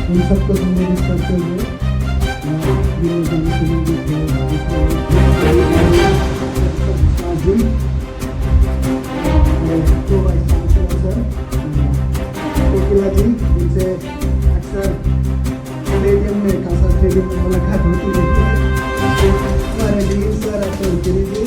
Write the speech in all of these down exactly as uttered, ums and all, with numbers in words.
हम सबको संबोधित करते हुए, अ, ये गाने सुनेंगे तो तो वाइस चांसलर सर, अ, कोकिला जी, जिनसे अक्सर स्टेडियम में, कांसा स्टेडियम में मुलाकात होती रहती है। हमारे dean sir, Atul Giri ji,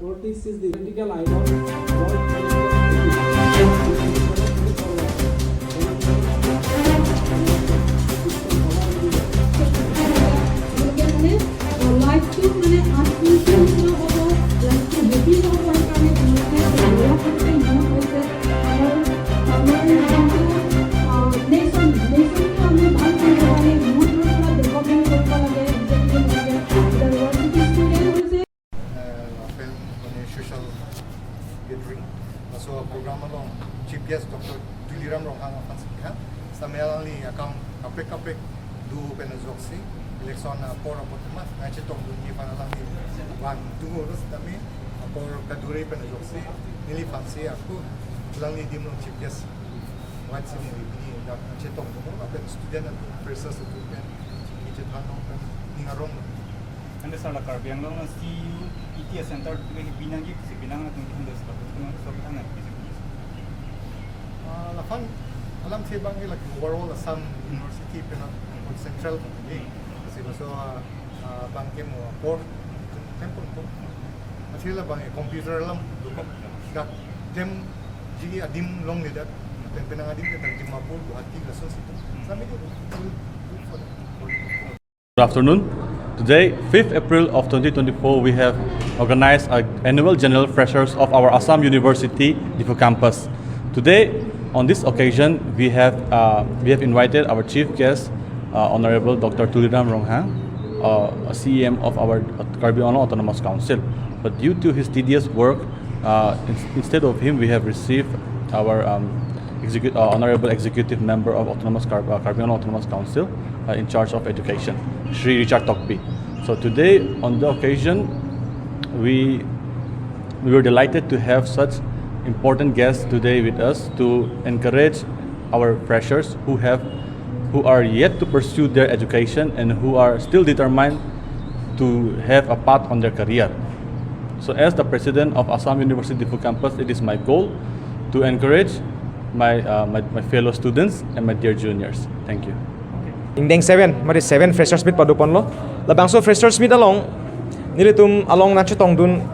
But this is the identical idol. লাইফটো মানে আনফুলফিল হ'ব, লাইফটো হেপি হ'ব, সেইকাৰণে তেওঁলোকে বেয়া কৰিছে, ইগন'ৰ কৰিছে। আমাৰ, আমাৰ যোনটো, আহ, নেশ্যন, নেশ্যনটো আমি ভাল কৰিব কাৰণে বহুত ধৰণৰ পৰা ডেভেলপমেণ্ট কৰিব লাগে, এডুকেশ্যন লাগে। এতিয়া ইউনিভাৰ্চিটি ষ্টুডেণ্ট হৈছে। Lapen kone social gathering. Laso program along Chief Guest Doctor Tuliram Ronghang aphan si kehang. Sitame alangli akam kaprek kaprek do pen ajoksi election apor apot ma nangchetongdunji aphan alangli vangthu, sitame apor kadure pen ajoksi neliphan si ako alangli adim along Chief Guest vangsi neli pini dak nangchetongdun, lapen student atum, freshers atum pen chingki chethan long pen ning arong. Ante sir, la Karbi Anglong C U E T S center tu ke binang ji, si binang atum ke handle sir, tu nang sir kan bisa bisa. Ah, laphan alamthe abang ke lake overall Assam University pen central ni. Lasi laso, ah, ah, abang ke mo apor klempon po. Athe labang ke computer alam dokok, dak klemji adim longledet. Pen penang adim ke dak Dimapur, Guwahati, laso situ. Sami ke full, full for that. Good afternoon. Today, fifth April of twenty twenty-four, we have organized an annual general freshers of our Assam University Diphu campus. Today, on this occasion, we have, uh, we have invited our chief guest, uh, Honorable Doctor Tuliram Ronghang, uh, C E M of our Karbi Anglong Autonomous Council. But due to his tedious work, uh, in-, instead of him, we have received our, um, execu-, uh, Honorable Executive Member of Autonomous Kar-, uh, Karbi Anglong Autonomous Council, uh, in charge of education, Shri Richard Tokbi. So today, on the occasion, we, we were delighted to have such important guests today with us to encourage our freshers who have, who are yet to pursue their education and who are still determined to have a path on their career. So as the president of Assam University Diphu campus, it is my goal to encourage my, uh, my, my fellow students and my dear juniors. Thank you. Ingdeng seven, mari seven freshers meet padoponlo. Labangso freshers meet along, nelitum along nangchetongdun,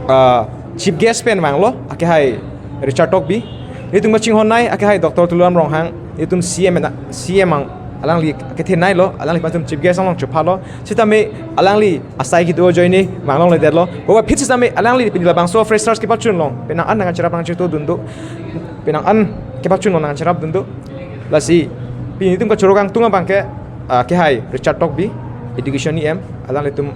ah, chief guest pen vanglo, akehai Richard Tokbi. Nelitum kachinghon nei, akehai Doctor Tuliram Ronghang, nelitum C E M na, C E M ang, alangli kethenei lo, alangliphan itum chief guest along chophalo. Sitame alangli asai kedo ajoine vang longledetlo. Boba phit sitame alangli pini labangso freshers kepachun along penang an nangcherap nangchetongdun do. Penang an kepachun along nangcherapdun do. Lasi pini itum kachoro kangtung abang ke, ah, akehai Richard Tokbi, Education E M, alanglitum